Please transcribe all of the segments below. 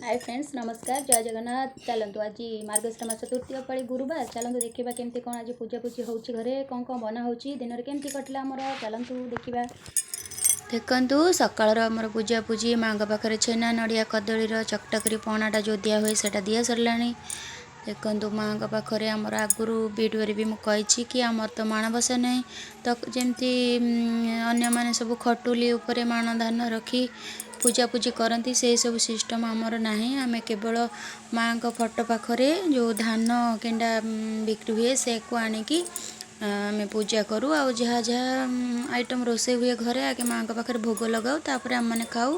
ହାଏ friends, ନମସ୍କାର, ଜୟ ଜଗନ୍ନାଥ। ଚାଲନ୍ତୁ, ଆଜି ମାର୍ଗଶିର ମାସ ତୃତୀୟ ପାଳି ଗୁରୁବାର। ଚାଲନ୍ତୁ ଦେଖିବା କେମିତି କ'ଣ ଆଜି ପୂଜାପୂଜି ହେଉଛି, ଘରେ କ'ଣ କ'ଣ ବନା ହେଉଛି, ଦିନରେ କେମିତି କଟିଲା ଆମର। ଚାଲନ୍ତୁ ଦେଖିବା। ଦେଖନ୍ତୁ, ସକାଳର ଆମର ପୂଜାପୂଜି, ମାଆଙ୍କ ପାଖରେ ଛେନା ନଡ଼ିଆ କଦଳୀର ଚକଟା କରି ପଣାଟା ଯେଉଁ ଦିଆ ହୁଏ, ସେଇଟା ଦିଆ ସରିଲାଣି। ଦେଖନ୍ତୁ, ମାଆଙ୍କ ପାଖରେ ଆମର ଆଗରୁ ଭିଡ଼ିଓରେ ବି ମୁଁ କହିଛି କି ଆମର ତ ମାଣବସା ନାହିଁ। ତ ଯେମିତି ଅନ୍ୟମାନେ ସବୁ ଖଟୁଲି ଉପରେ ମାଣ ଧାନ ରଖି ପୂଜାପୂଜି କରନ୍ତି, ସେସବୁ ସିଷ୍ଟମ୍ ଆମର ନାହିଁ। ଆମେ କେବଳ ମାଆଙ୍କ ଫଟୋ ପାଖରେ ଯେଉଁ ଧାନ କେଣ୍ଡା ବିକ୍ରି ହୁଏ, ସେକୁ ଆଣିକି ଆମେ ପୂଜା କରୁ। ଆଉ ଯାହା ଯାହା ଆଇଟମ୍ ରୋଷେଇ ହୁଏ ଘରେ, ଆଗେ ମାଆଙ୍କ ପାଖରେ ଭୋଗ ଲଗାଉ, ତାପରେ ଆମମାନେ ଖାଉ।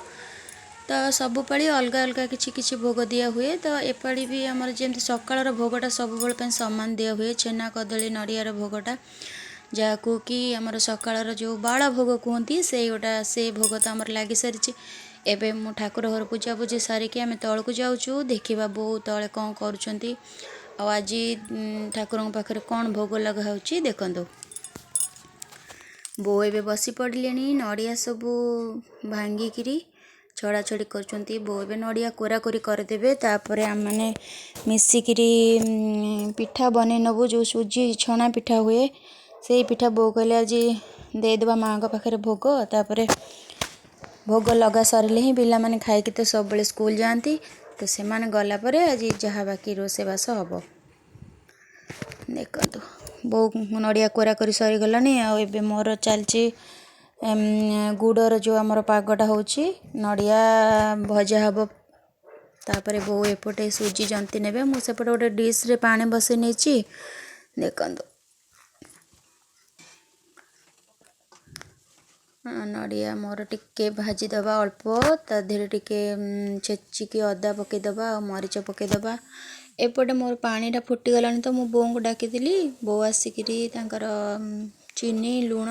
ତ ସବୁ ପାଳି ଅଲଗା ଅଲଗା କିଛି କିଛି ଭୋଗ ଦିଆ ହୁଏ। ତ ଏପାଳି ବି ଆମର ଯେମିତି ସକାଳର ଭୋଗଟା ସବୁବେଳେ ପାଇଁ ସମାନ ଦିଆ ହୁଏ, ଛେନା କଦଳୀ ନଡ଼ିଆର ଭୋଗଟା, ଯାହାକୁ କି ଆମର ସକାଳର ଯେଉଁ ବାଳ ଭୋଗ କୁହନ୍ତି, ସେଇଗୋଟା ସେ ଭୋଗ ତ ଆମର ଲାଗିସାରିଛି। ଏବେ ମୁଁ ଠାକୁର ଘର ପୂଜାପୂଜି ସାରିକି ଆମେ ତଳକୁ ଯାଉଛୁ। ଦେଖିବା ବୋଉ ତଳେ କ'ଣ କରୁଛନ୍ତି ଆଉ ଆଜି ଠାକୁରଙ୍କ ପାଖରେ କ'ଣ ଭୋଗ ଲଗା ହେଉଛି। ଦେଖନ୍ତୁ, ବୋଉ ଏବେ ବସି ପଡ଼ିଲେଣି, ନଡ଼ିଆ ସବୁ ଭାଙ୍ଗିକିରି ଛଡ଼ାଛଡ଼ି କରୁଛନ୍ତି। ବୋଉ ଏବେ ନଡ଼ିଆ କୋରାକୋରି କରିଦେବେ, ତାପରେ ଆମମାନେ ମିଶିକିରି ପିଠା ବନେଇ ନେବୁ। ଯେଉଁ ସୁଜି ଛଣା ପିଠା ହୁଏ, ସେଇ ପିଠା ବୋଉ କହିଲେ ଆଜି ଦେଇଦେବା ମାଆଙ୍କ ପାଖରେ ଭୋଗ। ତାପରେ ଭୋଗ ଲଗା ସରିଲେ ହିଁ ପିଲାମାନେ ଖାଇକି ତ ସବୁବେଳେ ସ୍କୁଲ ଯାଆନ୍ତି, ତ ସେମାନେ ଗଲା ପରେ ଆଜି ଯାହା ବାକି ରୋଷେଇବାସ ହେବ। ଦେଖନ୍ତୁ, ବୋଉ ନଡ଼ିଆ କୋରା କରି ସରିଗଲାଣି। ଆଉ ଏବେ ମୋର ଚାଲିଛି ଗୁଡ଼ର ଯେଉଁ ଆମର ପାଗଟା ହେଉଛି, ନଡ଼ିଆ ଭଜା ହେବ। ତାପରେ ବୋଉ ଏପଟେ ସୁଜି ଜନ୍ତି ନେବେ, ମୁଁ ସେପଟେ ଗୋଟେ ଡିସ୍ରେ ପାଣି ବସେଇ ନେଇଛି। ଦେଖନ୍ତୁ, ନଡ଼ିଆ ମୋର ଟିକେ ଭାଜିଦେବା ଅଳ୍ପ, ତା ଦେହରେ ଟିକେ ଛେଚିକି ଅଦା ପକାଇଦେବା ଆଉ ମରିଚ ପକାଇଦେବା। ଏପଟେ ମୋର ପାଣିଟା ଫୁଟିଗଲାଣି, ତ ମୁଁ ବୋଉଙ୍କୁ ଡାକିଥିଲି। ବୋଉ ଆସିକିରି ତାଙ୍କର ଚିନି ଲୁଣ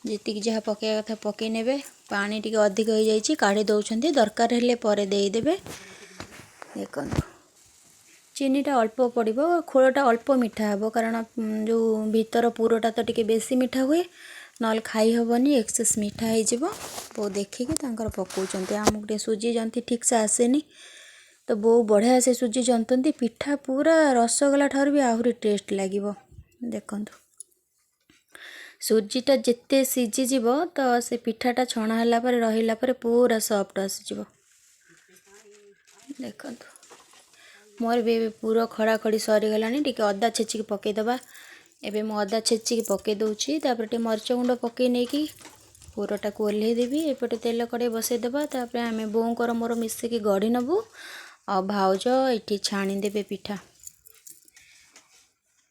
ଯେତିକି ଯାହା ପକାଇବା କଥା ପକାଇ ନେବେ। ପାଣି ଟିକେ ଅଧିକ ହେଇଯାଇଛି, କାଢ଼ି ଦେଉଛନ୍ତି, ଦରକାର ହେଲେ ପରେ ଦେଇଦେବେ। ଦେଖନ୍ତୁ, ଚିନିଟା ଅଳ୍ପ ପଡ଼ିବ, ଖୋଳଟା ଅଳ୍ପ ମିଠା ହେବ, କାରଣ ଯେଉଁ ଭିତର ପୁରଟା ତ ଟିକେ ବେଶୀ ମିଠା ହୁଏ, ନହେଲେ ଖାଇ ହେବନି, ଏକ୍ସେସ୍ ମିଠା ହେଇଯିବ। ବୋଉ ଦେଖିକି ତାଙ୍କର ପକାଉଛନ୍ତି। ଆମକୁ ଟିକେ ସୁଜି ଜନ୍ତି ଠିକ୍ସେ ଆସେନି, ତ ବୋଉ ବଢ଼ିଆ ସେ ସୁଜି ଜନ୍ତନ୍ତି, ପିଠା ପୁରା ରସଗୋଲା ଠାରୁ ବି ଆହୁରି ଟେଷ୍ଟ ଲାଗିବ। ଦେଖନ୍ତୁ, ସୁଜିଟା ଯେତେ ସିଝିଯିବ, ତ ସେ ପିଠାଟା ଛଣା ହେଲା ପରେ, ରହିଲା ପରେ ପୁରା ସଫ୍ଟ ଆସିଯିବ। ଦେଖନ୍ତୁ, ମୋର ବି ଏବେ ପୁର ଖଡ଼ାଖଡ଼ି ସରିଗଲାଣି। ଟିକେ ଅଦା ଛେଚିକି ପକାଇଦେବା। ଏବେ ମୁଁ ଅଦା ଛେଚିକି ପକାଇ ଦେଉଛି, ତାପରେ ଟିକେ ମରିଚ ଗୁଣ୍ଡ ପକାଇ ନେଇକି ପୁରଟାକୁ ଓହ୍ଲେଇ ଦେବି। ଏପଟେ ତେଲ କଡ଼େଇ ବସେଇଦେବା, ତାପରେ ଆମେ ବୋଉଙ୍କର ମୋର ମିଶିକି ଗଢ଼ି ନେବୁ ଆଉ ଭାଉଜ ଏଠି ଛାଣିଦେବେ ପିଠା।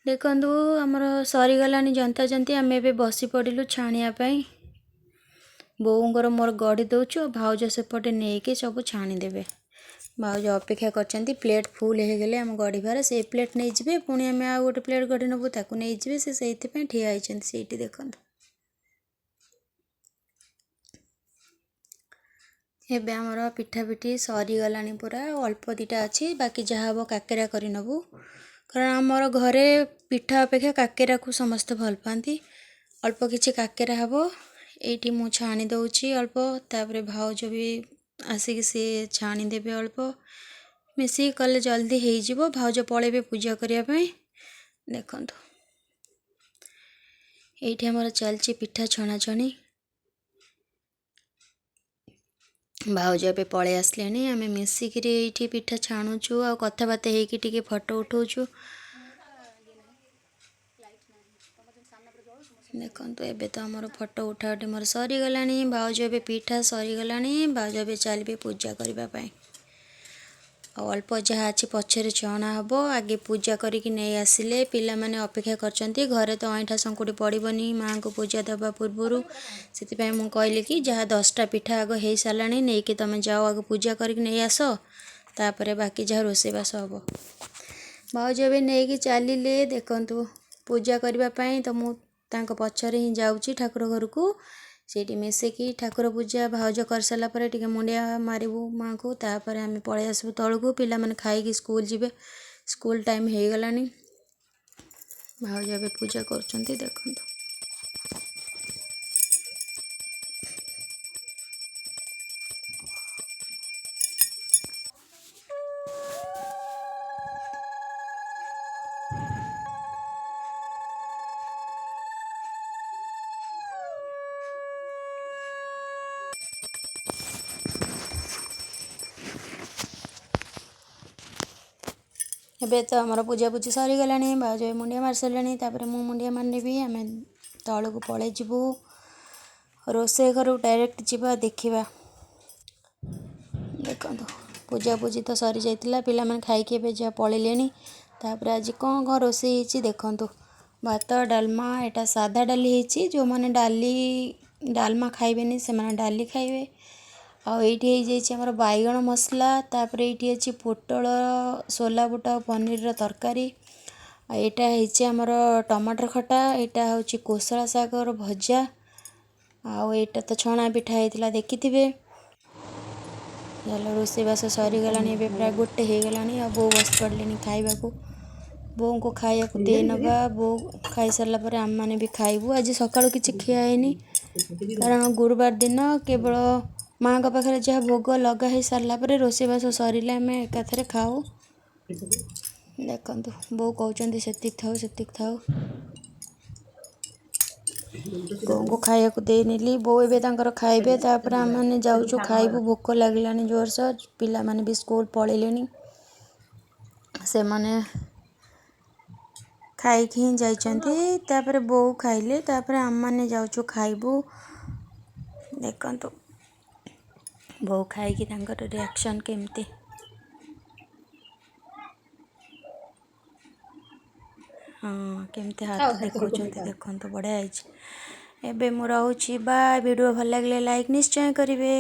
ଦେଖନ୍ତୁ, ଆମର ସରିଗଲାଣି ଜନ୍ତା ଜନ୍ତି, ଆମେ ଏବେ ବସି ପଡ଼ିଲୁ ଛାଣିବା ପାଇଁ। ବୋଉଙ୍କର ମୋର ଗଢ଼ି ଦେଉଛୁ ଆଉ ଭାଉଜ ସେପଟେ ନେଇକି ସବୁ ଛାଣିଦେବେ। ଭାଉଜ ଅପେକ୍ଷା କରିଛନ୍ତି, ପ୍ଲେଟ୍ ଫୁଲ୍ ହେଇଗଲେ ଆମ ଗଢ଼ିବାର ସେ ପ୍ଲେଟ୍ ନେଇଯିବେ, ପୁଣି ଆମେ ଆଉ ଗୋଟେ ପ୍ଲେଟ୍ ଗଢ଼ି ନେବୁ, ତାକୁ ନେଇଯିବେ ସେ, ସେଇଥିପାଇଁ ଠିଆ ହେଇଛନ୍ତି ସେଇଠି। ଦେଖନ୍ତୁ, ଏବେ ଆମର ପିଠା ପିଠି ସରିଗଲାଣି ପୁରା, ଅଳ୍ପ ଦୁଇଟା ଅଛି। ବାକି ଯାହା ହେବ କାକେରା କରିନେବୁ, କାରଣ ଆମର ଘରେ ପିଠା ଅପେକ୍ଷା କାକେରାକୁ ସମସ୍ତେ ଭଲ ପାଆନ୍ତି। ଅଳ୍ପ କିଛି କାକେରା ହେବ। ଏଇଠି ମୁଁ ଛାଣି ଦେଉଛି ଅଳ୍ପ, ତାପରେ ଭାଉଜ ବି ଆସିକି ସିଏ ଛାଣିଦେବେ ଅଳ୍ପ। ମିଶିକି କଲେ ଜଲ୍ଦି ହେଇଯିବ। ଭାଉଜ ପଳେଇବେ ପୂଜା କରିବା ପାଇଁ। ଦେଖନ୍ତୁ, ଏଇଠି ଆମର ଚାଲିଛି ପିଠା ଛଣାଛଣି। ଭାଉଜ ଏବେ ପଳେଇ ଆସିଲେଣି। ଆମେ ମିଶିକିରି ଏଇଠି ପିଠା ଛାଣୁଛୁ ଆଉ କଥାବାର୍ତ୍ତା ହେଇକି ଟିକେ ଫଟୋ ଉଠାଉଛୁ। ଦେଖନ୍ତୁ, ଏବେ ତ ଆମର ଫଟୋ ଉଠା ଉଠି ମୋର ସରିଗଲାଣି। ଭାଉଜ ଏବେ ପିଠା ସରିଗଲାଣି, ଭାଉଜ ଏବେ ଚାଲିବେ ପୂଜା କରିବା ପାଇଁ। ଆଉ ଅଳ୍ପ ଯାହା ଅଛି ପଛରେ ଛଣା ହେବ, ଆଗେ ପୂଜା କରିକି ନେଇ ଆସିଲେ ପିଲାମାନେ ଅପେକ୍ଷା କରିଛନ୍ତି। ଘରେ ତ ଅଇଁଠା ଶଙ୍କୁଡ଼ି ପଡ଼ିବନି ମାଆଙ୍କୁ ପୂଜା ଦେବା ପୂର୍ବରୁ। ସେଥିପାଇଁ ମୁଁ କହିଲି କି ଯାହା 10ଟା ପିଠା ଆଗ ହେଇସାରିଲାଣି, ନେଇକି ତୁମେ ଯାଅ, ଆଗ ପୂଜା କରିକି ନେଇ ଆସ, ତାପରେ ବାକି ଯାହା ରୋଷେଇବାସ ହେବ। ଭାଉଜ ଏବେ ନେଇକି ଚାଲିଲେ, ଦେଖନ୍ତୁ, ପୂଜା କରିବା ପାଇଁ। ତ ମୁଁ ତାଙ୍କ ପଛରେ ହିଁ ଯାଉଛି ଠାକୁର ଘରକୁ। ସେଇଠି ମିଶିକି ଠାକୁର ପୂଜା ଭାଉଜ କରିସାରିଲା ପରେ ଟିକେ ମୁଣ୍ଡିଆ ମାରିବୁ ମାଆଙ୍କୁ, ତାପରେ ଆମେ ପଳେଇ ଆସିବୁ ତଳକୁ। ପିଲାମାନେ ଖାଇକି ସ୍କୁଲ ଯିବେ, ସ୍କୁଲ ଟାଇମ୍ ହେଇଗଲାଣି। ଭାଉଜ ଏବେ ପୂଜା କରୁଛନ୍ତି, ଦେଖନ୍ତୁ। ଏବେ ତ ଆମର ପୂଜାପୂଜି ସରିଗଲାଣି, ଭାଉଜ ବି ମୁଣ୍ଡିଆ ମାରି ସାରିଲେଣି। ତାପରେ ମୁଁ ମୁଣ୍ଡିଆ ମାରିନେବି, ଆମେ ତଳକୁ ପଳେଇ ଯିବୁ, ରୋଷେଇ ଘରକୁ ଡାଇରେକ୍ଟ ଯିବା, ଦେଖିବା। ଦେଖନ୍ତୁ, ପୂଜାପୂଜି ତ ସରିଯାଇଥିଲା, ପିଲାମାନେ ଖାଇକି ଏବେ ଯାହା ପଳେଇଲେଣି। ତାପରେ ଆଜି କ'ଣ କ'ଣ ରୋଷେଇ ହେଇଛି ଦେଖନ୍ତୁ। ଭାତ, ଡାଲମା, ଏଇଟା ସାଧା ଡାଲି ହେଇଛି। ଯେଉଁମାନେ ଡାଲି ଡାଲମା ଖାଇବେନି ସେମାନେ ଡାଲି ଖାଇବେ। ଆଉ ଏଇଠି ହେଇଯାଇଛି ଆମର ବାଇଗଣ ମସଲା। ତାପରେ ଏଇଠି ଅଛି ପୋଟଳ, ସୋଲା ବୁଟ ଆଉ ପନିରର ତରକାରୀ। ଆଉ ଏଇଟା ହେଇଛି ଆମର ଟମାଟର ଖଟା। ଏଇଟା ହେଉଛି କୋଶଳା ଶାଗର ଭଜା। ଆଉ ଏଇଟା ତ ଛଣା ପିଠା ହେଇଥିଲା, ଦେଖିଥିବେ। ଚାଲ, ରୋଷେଇବାସ ସରିଗଲାଣି, ଏବେ ପ୍ରାୟ 1 ହେଇଗଲାଣି। ଆଉ ବୋଉ ବସି ପଡ଼ିଲେଣି ଖାଇବାକୁ। ବୋଉଙ୍କୁ ଖାଇବାକୁ ଦେଇ ନେବା। ବୋଉ ଖାଇସାରିଲା ପରେ ଆମେମାନେ ବି ଖାଇବୁ। ଆଜି ସକାଳୁ କିଛି ଖିଆ ହେଇନି, କାରଣ ଗୁରୁବାର ଦିନ କେବଳ ମାଆଙ୍କ ପାଖରେ ଯାହା ଭୋଗ ଲଗା ହେଇ ସାରିଲା ପରେ, ରୋଷେଇବାସ ସରିଲେ ଆମେ ଏକାଥରେ ଖାଉ। ଦେଖନ୍ତୁ, ବୋଉ କହୁଛନ୍ତି ସେତିକି ଥାଉ, ସେତିକି ଥାଉ। ବୋଉଙ୍କୁ ଖାଇବାକୁ ଦେଇନେଲି। ବୋଉ ଏବେ ତାଙ୍କର ଖାଇବେ, ତାପରେ ଆମେମାନେ ଯାଉଛୁ ଖାଇବୁ। ଭୋକ ଲାଗିଲାଣି ଜୋରସୋର। ପିଲାମାନେ ବି ସ୍କୁଲ ପଳେଇଲେଣି, ସେମାନେ ଖାଇକି ହିଁ ଯାଇଛନ୍ତି। ତାପରେ ବୋଉ ଖାଇଲେ, ତାପରେ ଆମେମାନେ ଯାଉଛୁ ଖାଇବୁ। ଦେଖନ୍ତୁ, ବୋଉ ଖାଇକି ତାଙ୍କର ରିଆକ୍ସନ୍ କେମିତି। ହଁ, କେମିତି ହାତ ଦେଖାଉଛନ୍ତି ଦେଖନ୍ତୁ। ବଢ଼ିଆ ହେଇଛି। ଏବେ ମୁଁ ରହୁଛି, ବାଏ। ଭିଡ଼ିଓ ଭଲ ଲାଗିଲେ ଲାଇକ୍ ନିଶ୍ଚୟ କରିବେ।